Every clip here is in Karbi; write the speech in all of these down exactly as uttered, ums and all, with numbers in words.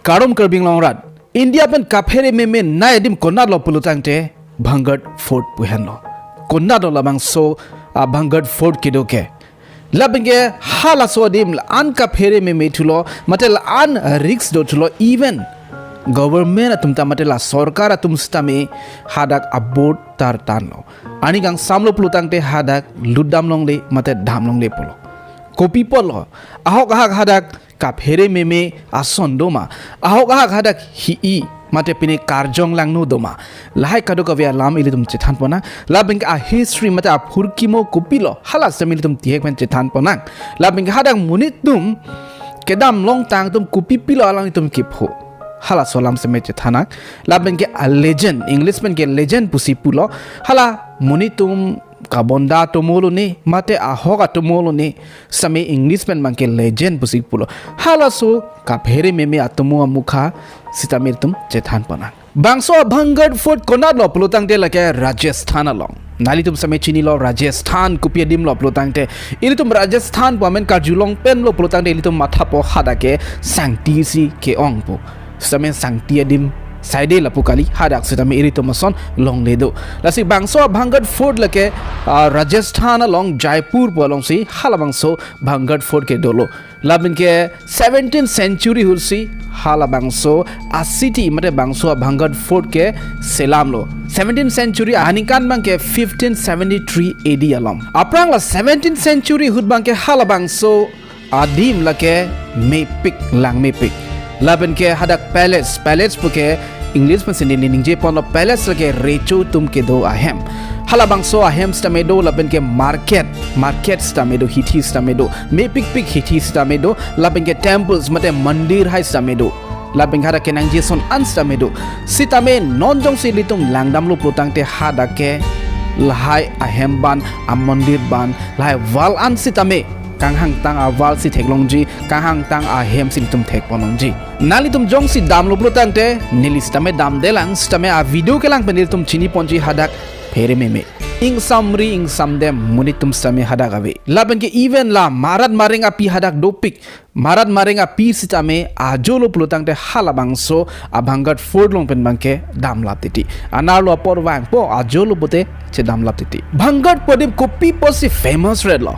Kardom Karbi Anglong arat. India pen kaphere meme nai adim konatlo pulo tangte Bhangarh Fort pu henlo. Konatlo labangso a Bhangarh Fort kedo ke. Lapen ke halaso adim la-an kaphere meme thulo, mate la-an risk do thulo, even government atum ta mate la sorkar atum sitame hadak a board tartanlo. Ani kangsamlo pulo tangte hadak lut damlongle mate damlongle pulo. Kopi apotlo? Ahok ahak hadak kaphere meme ason doma? Ahok ahak hadak hi-i mate pine karjong langno doma? Lahai kadokave alam ilitum chethan ponnang. Lapen ke a history mate aphurkimo kopilo, hala sitame ilitum tihek pen chethan ponnang. Lapen ke hadak monit atum kedam longtang atum kopi pilo alanglitum kepho, halaso alam sitame chethan nang. Lapen ke a legend, English pen ke legend pusi pulo, hala monit atum kabonda atomo lone mate ahok atomo lone sitame English pen abangke legend pusi pulo. Halaso kaphere meme atomo amukha sitame ilitum chethan ponnang. Bangso a Bhangarh Fort konatlo pulo tangte lake Rajasthan along. Nanglitum sitame chinilo Rajasthan kopi adimlo pulo tangte. Ilitum Rajasthan pu amen karjulong penlo pulo tangte ilitum mathapo hadak ke sangti si ke-ong pu. Sitame sangti adim saide lapu kali, hadak sitame ilitum ason longle do. Lasi bangso a Bhangarh Fort lake, ah, Rajasthan along Jaipur pu alongsi halabangso Bhangarh Fort ke dolo. Lapen ke seventeenth century ahut si halabangso a city mate bangso a Bhangarh Fort ke selamlo. Seventeenth century aningkan abangke fifteen seventy-three A D along. Aphrang la seventeenth century ahut abangke halabangso adim lake mepik, lang mepik. Lapen ke hadak palace, palace puke English pen si neli ningje ponlo, palace lake recho atum kedo ahem. Halabangso ahem sitame do, lapen ke market, market sitame do, hithi sitame do, mepikpik hithi sitame do, lapen ke temples mate mandir hai sitame do, lapen ke hadak kenangji ason an sitame do. Sitame non jongsi ilitum langdamlo pulo tangte hadak ke lahai ahem abang, amandir abang, lahai wall an sitame kanghangtang a wall si theklongji, kanghangtang ahem si ilitum thek ponlongji. Nanglitum jongsi damlo pulo tangte, neli sitame damdelang, sitame a video kelang pen ilitum chini ponji hadak phere meme. Ingsamri ingsamdem monit atum sitame hadak ave. Lapen ke even la marat mareng api hadak dopik. Marat mareng api sitame ajolo pulo tangte halabangso a Bhangarh Fort along pen abangke damlap titi. Anerlo apor vangpo, ajolo pute chedamlap titi. Bhangarh pu adim kopi apotsi famous ret lo?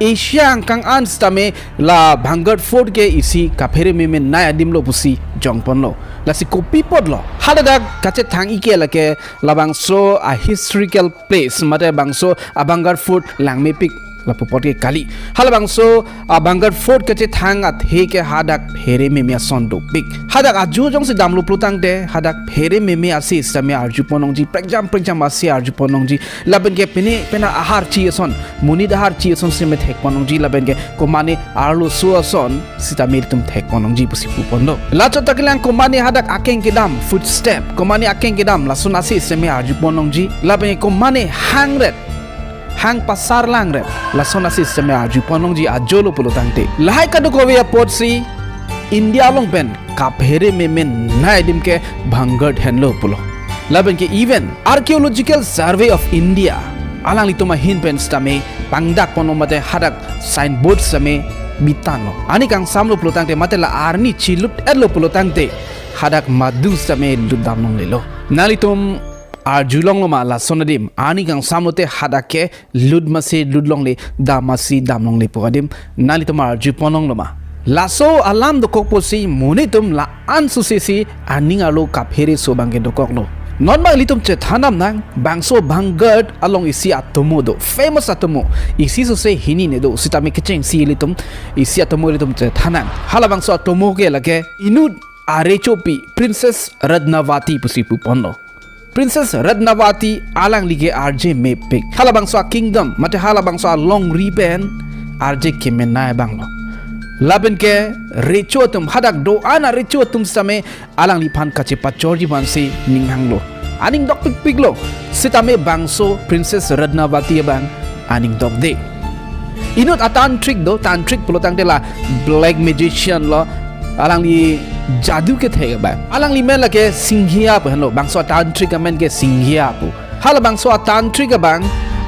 Asia angkang an sitame la Bhangarh Fort ke isi kaphere meme nai adimlo pusi jongponlo. Lasi kopi apotlo? Haladak kachethang-i ke lake labangso a historical place mate bangso a Bhangarh Fort lang mepik lapu apot ke kali. Halabangso a Bhangarh Fort kachethang athe ke hadak phere meme ason dopik. Hadak ajo jongsi damlo pulo tangte hadak phere meme ase sitame arju ponlongji, prekjam prekjam ase arju ponlongji. Lapen ke pine pine aharchi ason, monit aharchi ason sitame thek ponlongji, lapen ke komane arloso ason sitame ilitum thek ponlongji pusi pu ponlo. Lachot ta kelang komane hadak akeng kedam, footstep, komane akeng kedam, lason ase sitame arju ponlongji, lapen ke komane hang ret, hang pasar lang ret, lason ase sitame arju ponlongji ajolo pulo tangte. Lahai kadokave apotsi India along pen kaphere meme nai adim ke Bhangarh henlo pulo. Lapen ke even Archaeological Survey of India alanglitum ahin pen sitame pangdak ponlo mate hadak signboard sitame bitanlo. Ani kangsamlo pulo tangte mate la arni chilut-etlo pulo tangte hadak madu sitame lut damlonglelo. Nanglitum arju longlo ma lason adim? Ani kangsamlote hadak ke lut masi lut longle, dam masi dam longle pu adim nanglitum arju ponlonglo ma? Laso alam dokok pusi monit atum la-an suse si aning arlo kaphere aso abangke dokoklo. Non abang ilitum chethan damnang, bangso Bhangarh along isi atomo do, famous atomo. Isi suse hini ne do, sitame kechengsi ilitum isi atomo ilitum chethan nang. Halabangso atomo ke lake inut arechopi Princess Ratnavati pusi pu ponlo. Princess Ratnavati alangli ke arje mepik. Halabangso a kingdom mate halabangso alongri pen arje kemenei abanglo. Lapen ke recho atum, hadak do-an arecho atum sitame alangliphan kachepachorji aphansi ninghanglo. Aning dokpikpiklo. Sitame bangso Princess Ratnavati abang aning dokde. Inut a tantric do, tantric pulo tangte la black magician lo, alangli jadu kethek abang. Alangli amen lake Singhia pu henlo, bangso a tantric amen ke Singhia pu. Halabangso a tantric abang,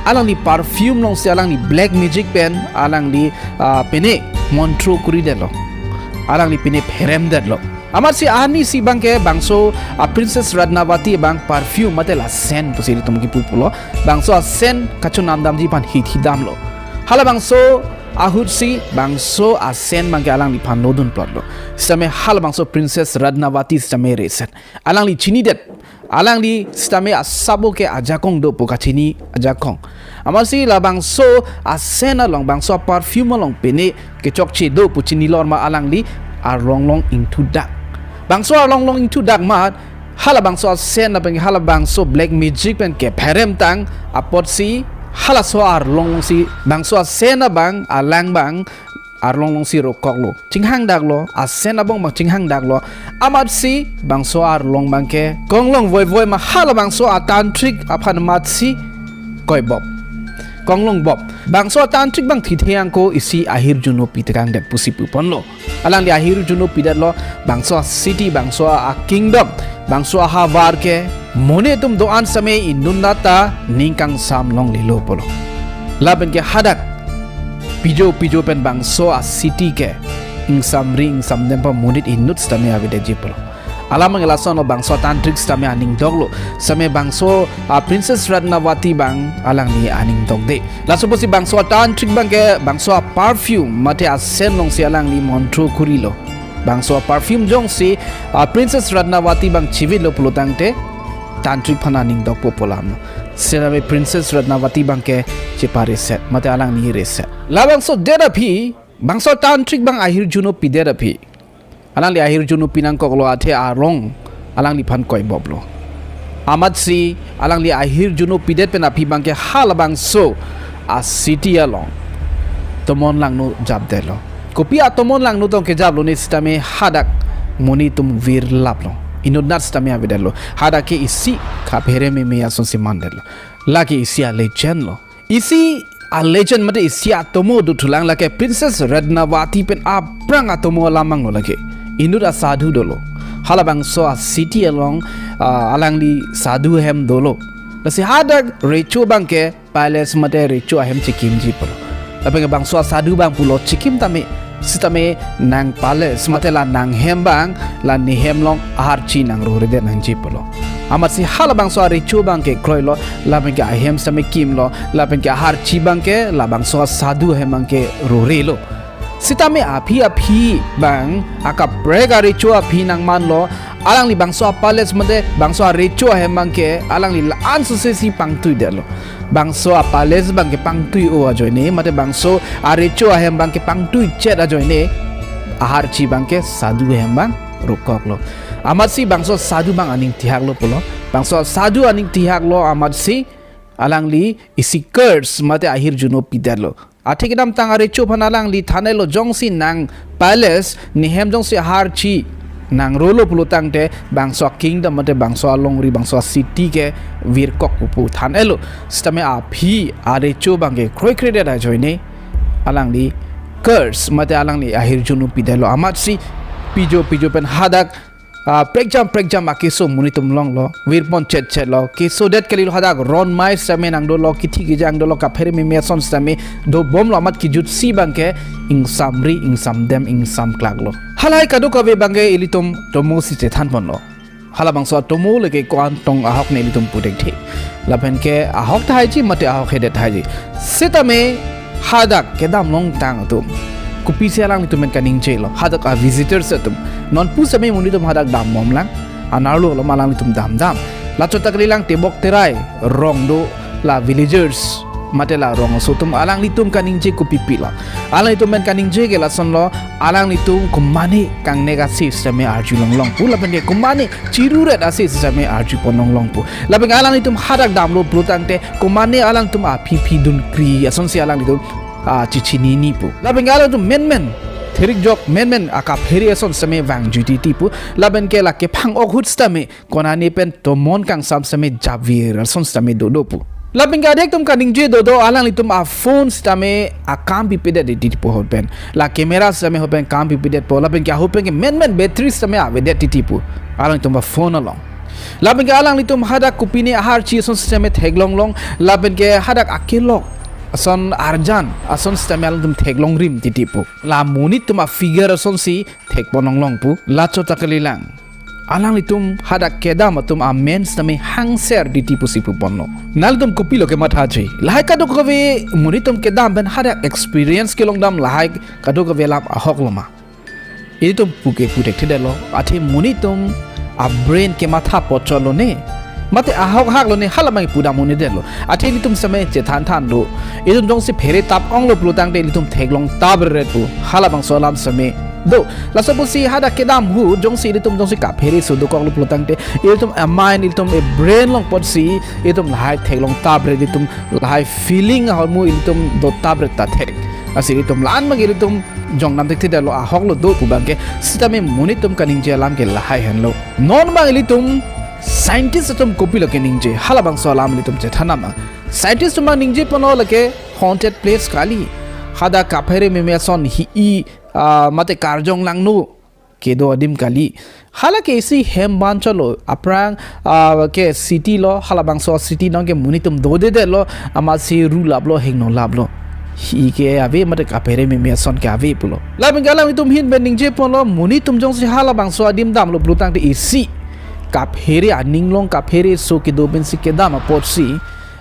alangli perfume alongsi alangli black magic pen alangli, ah, pine montro kuridetlo. Alangli pine pheremdetlo. Amatsi arnisi abangke bangso a Princess Ratnavati abang perfume mate la scent pusi ilitum kipu pulo. Bangso a scent kachonam damji aphan hithi damlo. Halabangso ahutsi bangso a scent abangke alangliphan lodun plotlo. Sitame halabangso Princess Ratnavati sitame reset. Alangli chinidet. Alangli sitame asabo ke ajakong do pu kachini ajakong. Amatsi labangso a scent along, bangso a perfume along pine kechokche do pu chinilo ma alangli arlong along ingthudak. Bangso arlong along ingthudak amat halabangso a scent lapen halabangso black magic pen kepheremtang apotsi halaso arlong alongsi bangso a scent abang alang abang arlong alongsi rokoklo, chinghangdaklo, a scent abong abang chinghangdaklo. Amatsi bangso arlong abangke konglong voivoi ma halabangso a tantric aphan amatsi koibop, konglongbop. Bangso a tantric abang thithe angko isi ahirjuno pitekangdet pusi puponlo. Alangli ahirjuno pidetlo, bangso a city, bangso a kingdom, bangso ahavar ke monit atum do-an sitame inut anat ta ning kangsam longlelo pulo. Lapenke hadak pijo pijo pen bangso a city ke ingsamri ingsamdem pa monit inut sitame avedetji pulo. Alam abang lasonlo, bangso a tantric sitame aning doklo. Sitame bangso a Princess Ratnavati abang alangli aning dokde. Laso pusi bangso a tantric abangke bangso a perfume mate a scent alongsi alangli montro kurilo. Bangso a perfume jongsi a Princess Ratnavati abang chivitlo pulotangte tantric aphan aning dokpo pu alam. Sitame Princess Ratnavati abangke chepareset mate alangli reset. Labangso det aphi, bangso tantric abang ahirjuno pidet aphi, alangli ahirjuno pinangkoklo, athe arlong alangliphan koiboplo. Amatsi alangli ahirjuno pidet pen aphi abangke halabangso a city along tomon langno japdetlo. Kopi atomon langno tong kejaplo ne sitame hadak monit atum virlaplo. Inut anat sitame avedetlo. Hadak ke isi kaphere meme asonsi mandetlo. Lake isi a legend lo. Isi a legend mate isi atomo dothulang, lake Princess Ratnavati pen aphrang atomo alam abanglo lake. Inut asadhu dolo. Halabangso a city along, ah, alangli sadhu ahem dolo. Lasi hadak recho abangke palace mate recho ahem chikimji pulo. Lapenke bangso asadhu abang pulo chikim tame, sitame nang palace mate la nanghem abang la nehem along aharchi nangruredet nangji pulo. Amatsi halabangso arecho abangke kroilo, lapenke ahem sitame kimlo, lapenke aharchi abangke labangso asadhu ahem abangke rurelo. Sitame aphi aphi abang akaprek arecho aphi nangmanlo, alangli bangso apalace mate bangso arecho ahem abangke alangli la-an sosesi pangtuidetlo. Bangso apalace abangke pangtui-o ajoine mate bangso arecho ahem abangke pangtuichet ajoine aharchi abangke sadhu ahem abang rokoklo. Amatsi bangso sadhu abang aning tihaklo pulo. Bangso sadhu aning tihaklo amatsi alangli isi curse mate ahirjuno pidetlo. Athe kedamtang arecho aphan alangli than-etlo, jongsi nang palace nehem jongsi aharchi nangrolo pulotangte bangso kingdom mate bangso alongri bangso city ke virkok pu pu than-etlo. Sitame aphi arecho abangke kroikredet ajoine alangli curse mate alangli ahirjuno pidetlo. Amatsi pijo pijo pen hadak ah, prekjam prekjam akeso monit atum longlo, virpon chetchetlo, kesodet kalilo, hadak ron mai sitame nangdolo, kithi kejang dolo, kaphere meme ason sitame dobomlo, amat kejutsi abangke ingsamri, ingsamdem, ingsamklaklo. Halahai kadokave abangke ilitum tomosi chethanponlo. Halabangso atomo lake ko-an tong ahok ne ilitum pudekthe. Lapenke ahok tahai ji mate ahokhedet tahai ji. Sitame hadak kedam longtang atum kopisi alanglitum pen kaningjelo, hadak a visitors atum. Non pusitame monit atum hadak dambomlang, anerlo alom alanglitum damdam. Lachot ta kalilang tebok terai rong do, la villagers mate la rong aso atum alanglitum kaningje kopipilo. Alanglitum pen kaningje ke lasonlo, alanglitum komane kangnek ase sitame arjulonglong pu, lapenke komane chiruret ase sitame arjupon longlong pu. Lapenke alanglitum hadak damlo pulotangte komane alangtum aphi phi dunkri asonsi alanglitum, ah, chichinini pu. Lapenke alangtum menmen therik jok menmen akaphere ason sitame vangjui titi pu. Lapenke la kephang-ok ahut sitame konane pen tomon kangsam sitame japvir ason sitame dodo pu. Lapenke adek atum kaningje dodo, alanglitum aphone sitame akam pipedet titi pu ahut pen. La camera sitame ahut pen kam pipedetpo, lapenke ahut penke menmen battery sitame avedet titi pu. Alangtum aphone along. Lapenke alanglitum hadak kopine aharchi ason sitame theklonglong, lapenke hadak akelok ason arjan, ason sitame alangtum theklongrim titi pu. La monit atum a-figure asonsi thekpon longlong pu. La chot ta kalilang. Alanglitum hadak kedam atum amen sitame hangser titi pusi puponlo. Nanglitum kopilo kemathaji? Lahai kadokave monit atum kedam pen hadak experience kelong dam lahai kadokave alam ahok lo ma? Ilitum puke puthekthedetlo. Athe monit atum a-brain kematha pochotlo ne, mate ahok hak lo ne, hala abang pudam un-edetlo. Athe ilitum sitame chethan than do. Ilitum jongsi phere tap onglo pulo tangte ilitum theklong tap ret pu. Hala abangso alam sitame do. Laso pusi hadak kedam ahut jongsi ilitum jongsi kaphere so dokoklo pulo tangte, ilitum a-mind, ilitum a-brain along apotsi ilitum lahai theklong tap ret, ilitum lahai feeling ahormu ilitum do tap ret ta thek. Lasi ilitum la-an abang ilitum jongnam thekthedetlo, ahok lo do pu abangke. Sitame monit atum kaningje alam ke lahai henlo. Non abang ilitum scientist atum kopilo keningje, hala abangso alam ilitum chethan nang. Scientist atum abang ningjeponlo lake haunted place kali. Hadak kaphere meme ason hi-i, ah, mate karjong langno kedo adim kali. Hala ke isi hem ban chotlo, aphrang, ah, ke city lo, hala abangso city along ke monit atum dodedetlo, amatsi ru laplo, hingno laplo. Hi ke ave, mate kaphere meme ason ke ave pulo. Lapen ke alanglitum ahin pen ningjeponlo, monit atum jongsi hala abangso adim damlo pulo tangte isi kaphere aning along kaphere so kedo pensi kedam apotsi,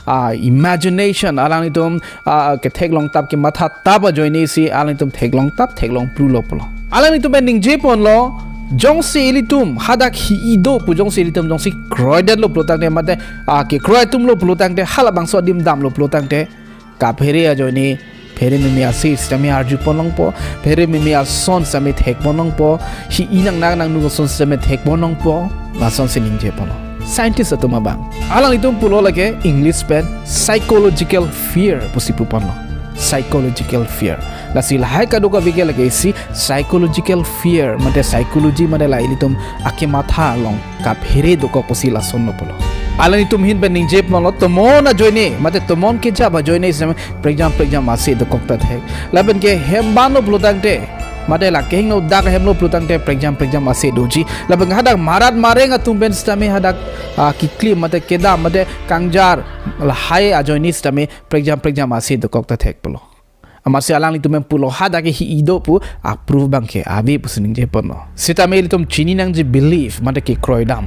ah, imagination alanglitum, ah, ketheklong tap kematha tap ajoine si alanglitum theklong tap theklong prulo pulo. Alanglitum pen ningjeponlo, jongsi ilitum hadak hi-i do pu jongsi ilitum jongsi kroidetlo pulo tangte mate, ah, kekroi atum lo pulo tangte, hala abangso adim damlo pulo tangte, kaphere ajoine phere meme ase sitame arjupon longpo, phere meme ason sitame thekpon longpo, hi-i nang nang nangno ason sitame thekpon longpo, lasonsi ningjeponlo scientist atum abang. Alanglitum pulo lake English pen psychological fear pusi puponlo. Psychological fear. Lasi lahai kadokave ke lake isi psychological fear, mate psychology mate la ilitum akematha along kaphere dokok pusi lasonlo pulo. Alanglitum ahin pen ningjeponlo, tomon ajoine mate tomon kejap ajoine sitame prekjam prekjam ase dokok ta thek. Lapen ke hem banlo pulo tangte, mate la kehingno dak hemlo pulo tangte prekjam prekjam ase doji. Lapen hadak marat mareng atum pen sitame hadak, ah, keklim mate kedam mate kangjar lahai ajoine sitame prekjam prekjam ase dokok ta thek pulo. Amatsi alanglitum pen pulo hadak ke hi-i do pu a-proof abangke ave pusi ningjeponlo. Sitame ilitum chini nangji belief mate kekroi dam.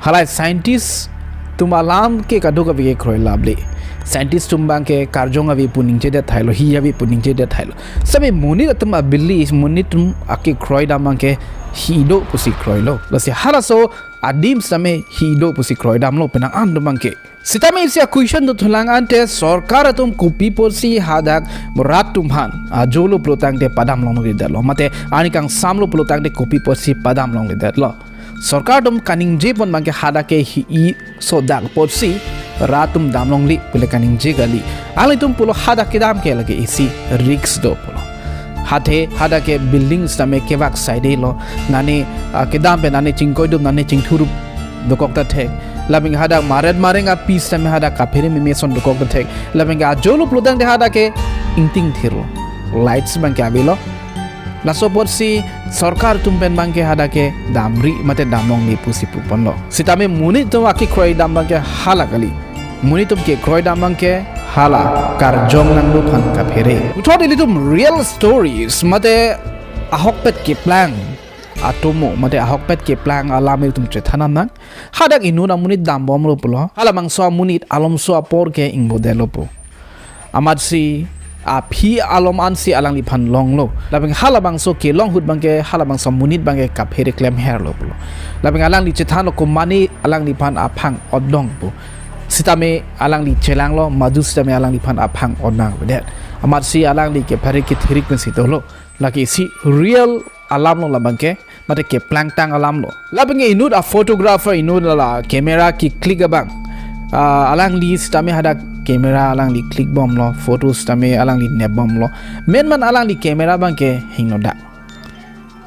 Halahai scientist atum alam ke kadokave ke kroilap le. Scientist atum abangke karjong ave pu ningjedet thailo, hi ave pu ningjedet thailo. Sitame monit atum a-belief, monit atum akekroi dam abangke hi-i do pusi kroilo. Lasi halaso adim sitame hi-i do pusi kroi damlo penang an atum abangke. Sitame isi a-question dothulang ante sorkar atum kopi apotsi hadak rat atum aphan ajolo pulo tangte padam longledetlo, mate arni kangsamlo pulo tangte kopi apotsi padam longledetlo. Sorkar atum kaningjepon abangke hadak ke hi-i sodak apotsi rat atum dam longle pule kaningje kali. Alanglitum pulo hadak kedam ke lake isi risk do pulo. Hathe hadak ke building sitame kevak saidelo, nane, ah, kedam pen nane chingkoidup nane chingthurup dokok ta thek. Lapen hadak maret mareng api sitame hadak kaphere meme ason dokok ta thek. Lapen ke ajolo pulo tangte hadak ke ingting thirlo. Lights abangke avelo. Laso apotsi sorkar atum pen abangke hadak ke damri mate dam longle pusi puponlo. Sitame monit atum akekroi dam abangke hala kali. Monit atum kekroi dam abangke hala karjong nangno aphan kaphere. Puthot ilitum real stories mate ahokpet keplang atomo mate ahokpet keplang alam ilitum chethan nang. Hadak inut amonit dambomlo pulo. Halabangso amonit alomso apor ke ingbodetlo pu. Amatsi aphi alom ansi alangliphan longlo. Lapen halabangso kelong ahut abangke halabangso amonit abangke kaphere klemherlo pulo. Lapen alangli chethanlo komane alangliphan aphang odong pu. Sitame alangli chelanglo, madu sitame alangliphan aphang odang avedet. Amatsi alangli ke pare kethirik pensi dolo. Lake isi real alamlo labangke, mate keplangtang alamlo. Labangke inut a-photographer inut la camera ke-click abang. Ah, alangli sitame hadak camera alangli click bomlo, photo sitame alangli nep bomlo. Menman alangli camera abangke hingno dak.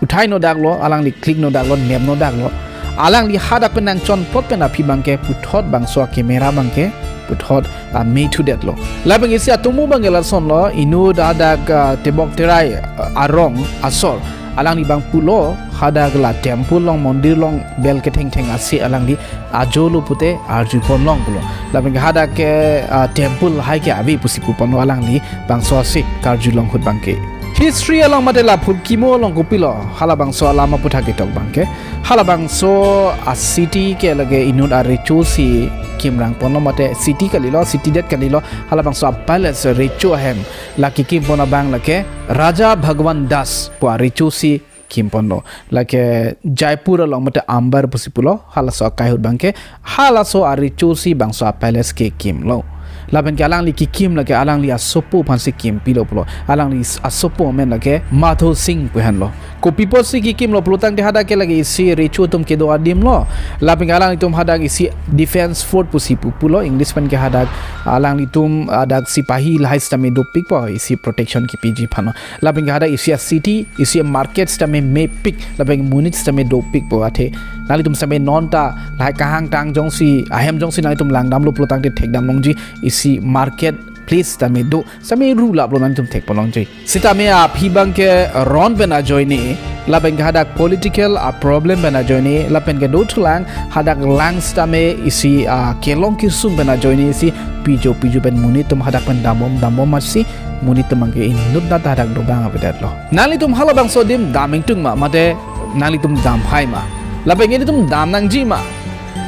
Uthai no daklo, alangli click no daklo, nep no daklo. Alangli hadak pen nangchonpot pen aphi abangke puthot bangso a-camera abangke puthot, ah, methudetlo. Labang isi atomo abangke lasonlo, inut hadak, ah, tebok terai, ah, arong asor. Alangli abang pulo, hadak la temple along, mondir along bel kethengtheng ase alangli ajolo pute arjupon long pulo. Lapen ke hadak ke, ah, temple lahai ke ave pusi puponlo alangli bangso ase karjulong ahut abang ke. History along mate la phurkimo along kopilo, halabangso alam aputhak ketok abang ke. Halabangso a city ke lake inut arecho si kimrang ponlo mate city kalilo, city det kalilo, halabangso a palace recho ahem la kikim pon abang lake Raja Bhagwan Das pu arecho si kim ponlo. Lake Jaipur along mate Amber pusi pulo, halaso akai ahut abang ke, halaso arecho si bangso a palace kekimlo. Lapen ke alangli kikim lake alangli asopo aphan si kimpilo pulo. Alangli s-, asopo amen lake Madho Singh pu henlo. Kopi apotsi kikimlo pulo tangte hadak ke lake isi recho atum kedo adim lo. Lapen ke alanglitum hadak isi defense fort pusi pu pulo, English pen ke hadak alanglitum hadak sipahi lahai sitame dopikpo, isi protection kipiji aphan lo. Lapen ke hadak isi a city, isi a market sitame mepik, lapen monit sitame dopikpo athe. Nanglitum sitame non ta lahai kahang tang jongsi, ahem jongsi nanglitum langdamlo pulo tangte thekdam longji, isi market place sitame do, sitame ru laplo nanglitum thekpon longji. Sitame aphi abang ke ron pen ajoine, lapen ke hadak political a problem pen ajoine, lapen ke dothulang hadak lang sitame isi, ah, kelong kesung pen ajoine isi pijo pijo pen monit atum hadak pen dambom dambom masi monit atum abang ke inut nat hadak dobang avedetlo. Nanglitum halabangso adim dam ingtung ma, mate nanglitum damhai ma? Lapen ke ilitum dam nangji ma?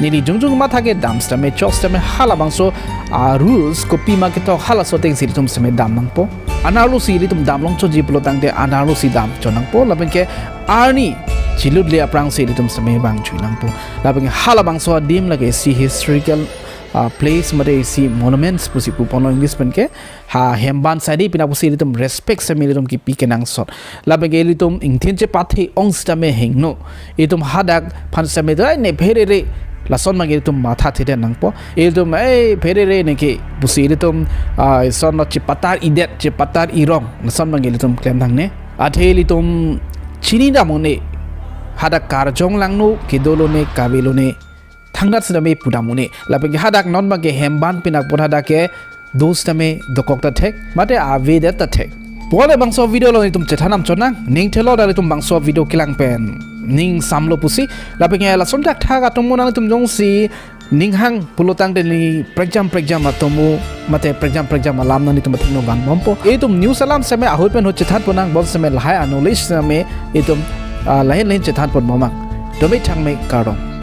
Neli jongjong matha kedam sitame chok sitame halabangso a rules kopima ketok halaso atengsi ilitum sitame dam nangpo. Anarlo si ilitum dam longchotji pulo tangte anarlo si dam chot nangpo. Lapen ke arni chilutle aphrangsi ilitum sitame vang chui nangpo. Lapen ke halabangso adim lake isi historical, ah, place mate isi monuments pusi puponlo English pen ke, ha hemban sadi pina pusi ilitum respect sitame ilitum kipi kenangsot. Lapen ke ilitum ingthin chepathe ong sitame hingno. Ilitum hadak aphan sitame dai ne pherere, lason abang ilitum matha thede nangpo. Ilitum, "Eh, pherere ne ke," pusi ilitum, ah, ison lo chepatar idet, chepatar irong, lason abang ilitum klem thangne. Athe ilitum chini dam un-e, hadak karjong langno, kedolo ne, kavelo ne, thangnat sitame pudam un-e. Lapen ke hadak non abang ke hemban pinak pon hadak ke do sitame dokok ta thek, mate avedet ta thek. Pule bangso video along ilitum chethan dam chot nang, ning thelo nanglitum bangso video kelang pen ning samlo pusi. Lapen ke lason thakthak atum mo nanglitum jongsi ning hang pulo tangte neli prekjam prekjam atomo mate prekjam prekjam alam nanglitum athengno vanbompo. Ilitum news alam sitame ahut pen ahut chethan pon nang, bonsitame lahai a knowledge sitame ilitum, ah, lahin lahin chethan ponbom nang. Dome thangme, kardom.